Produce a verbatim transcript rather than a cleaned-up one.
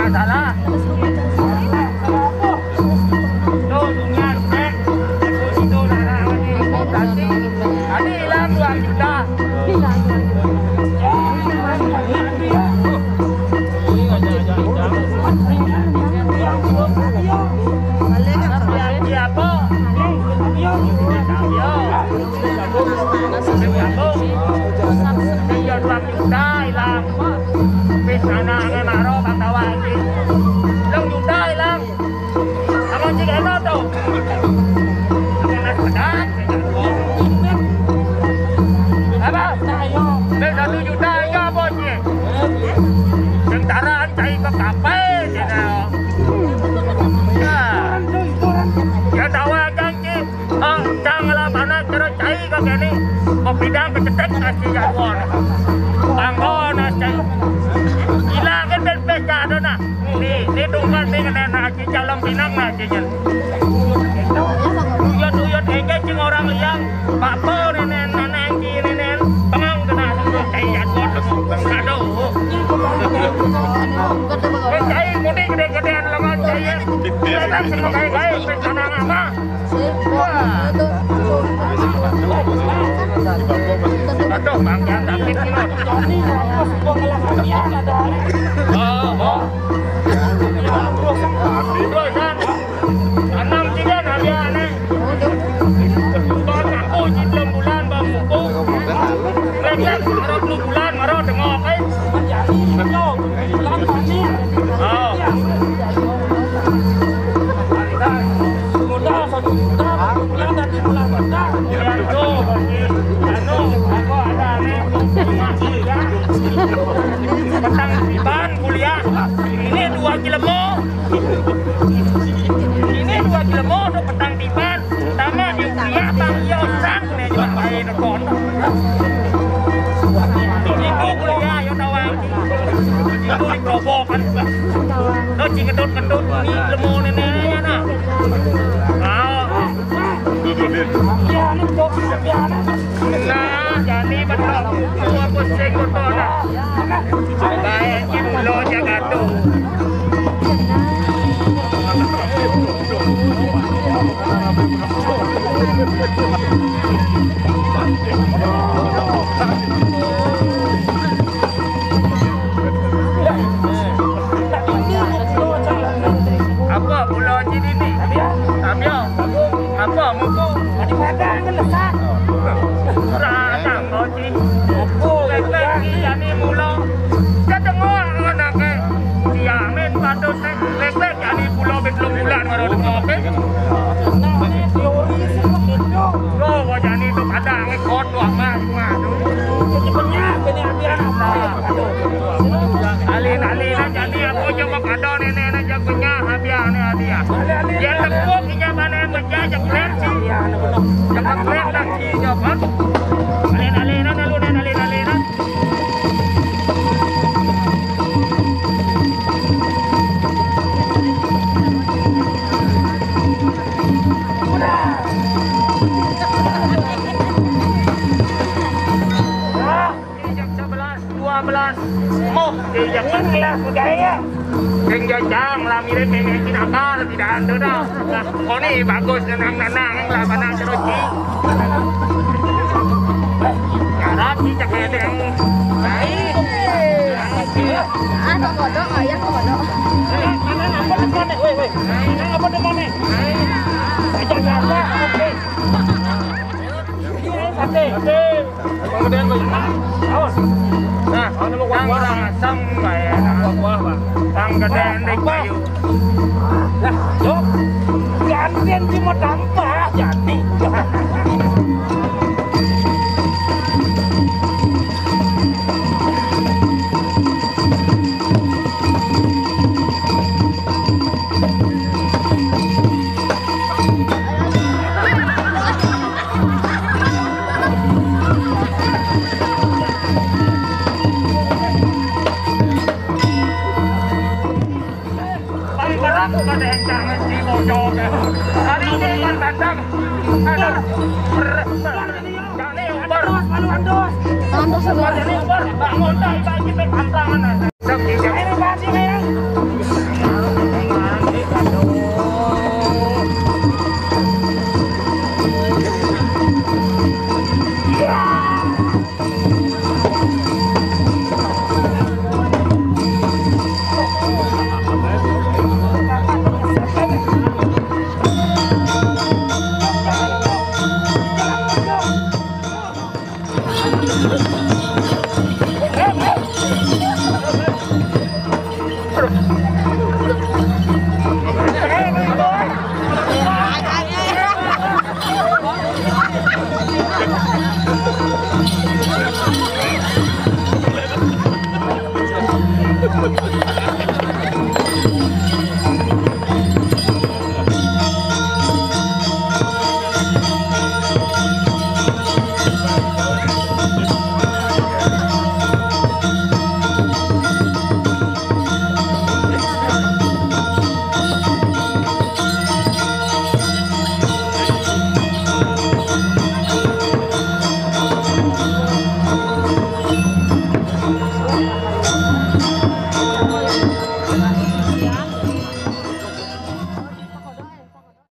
Salah. Tuh, dunia cek. Deposito darah ini. Berarti tadi hilang dua juta. Hilang dua juta. Siapa? Yo. Yo, dua juta hilang. Wis anake maro bangkawan iki. Telung juta hilang. Sama cik Eno to. Sama Nas Pedat. Apa? Wis satu juta iki apa, Cik? Sing taran cai ke kafe, Cik. Nah. Ya, tawa kan, Cik. Oh, cang lah mana cara cai kau kene. Kau bidang kecetek nasi jawan. Bangko nasi cai. Gila kan ben pesta ada nak. Ni, ni tunggal ni kena nasi jalan pinang nasi jen. Uyut-uyut engke cing orang liang. Bapa nenen, nenen, ki nenen. Pengang kena semua cai jawan. Aduh. Cai mudik gede-gedean lengan cai. Datang semua cai baik, pesta nama. Aduh, Bang, jangan sakit, Bang. Oh, oh. Terus, kan? Tanam juga, nah, dia aneh. Bang, aku uji belum bulan, Bang, buku. Lek-lek, baru belum bulan, baru dengar, kan? Oh. Modal satu juta, yang tadi mulai modal. Anu, aku ada nih. Petang tiban kuliah. Ini dua jelema. Ini dua jelema untuk petang tiban. Sama di kuliah, Bang Yosan, nih, juga main kono. Ibu kuliah, yo, tawang. Ibu di kerobokan. Lo ci ngetut-ngetut, ni lemu nenek ya, nah. Ah. Nah, jadi betul. Tua pusing betul, nah. Baik, ci mulo jaga tu. Apa pula cini ni? Abia. Apa muku? Tadi makan kan lesak. Ratang kau cini. Apa? Lek-lek iya ni mula. Dia tengok anak ke. Dia main patut ni. Lek-lek jadi pulau betelung bulan baru tengok ke. Nah, ni teori sih begitu. Lo kau jadi tu padang ni kot tuak mah. Jadi banyak kena ambil anak. Alin-alin aja ni aku cuma kada nenek nak jagonya habis ni dia. Dia tepuk inya mana pecah jepret sih. Jepret lagi jawab. Alin-alin lalu dan alin-alin. Jam sebelas dua belas. Moh, di jam sebelas budaya. Sing jajang lah mirip nenek Cinakal, tidak ada dah. Kau ni bagus nenang-nenang lah, mana ceroci. Harap di ceketeng. Baik. Ah, kok bodoh, oh ya, kok bodoh. Mana apa depan ni? Weh, weh. Mana apa depan ni? Ajak apa? Oke. Sate. Sate. Abang gedean, Bang. Awas. Nah, anu mau kuah-kuah, Bang. Asam, Bang, ya. Kuah-kuah, Bang. Bang gedean dek bayu. Lah, Jok. Gantian cuma tambah jadi. Paling berat pada yang jangan di bocor. Hari ini kan tantang. Ada. Ber-, ber-, jangan ni, Umbar. Andos, malu andos. Andos, andos. Jangan ni, Umbar. Bangun dah, ibarat kita kampangan.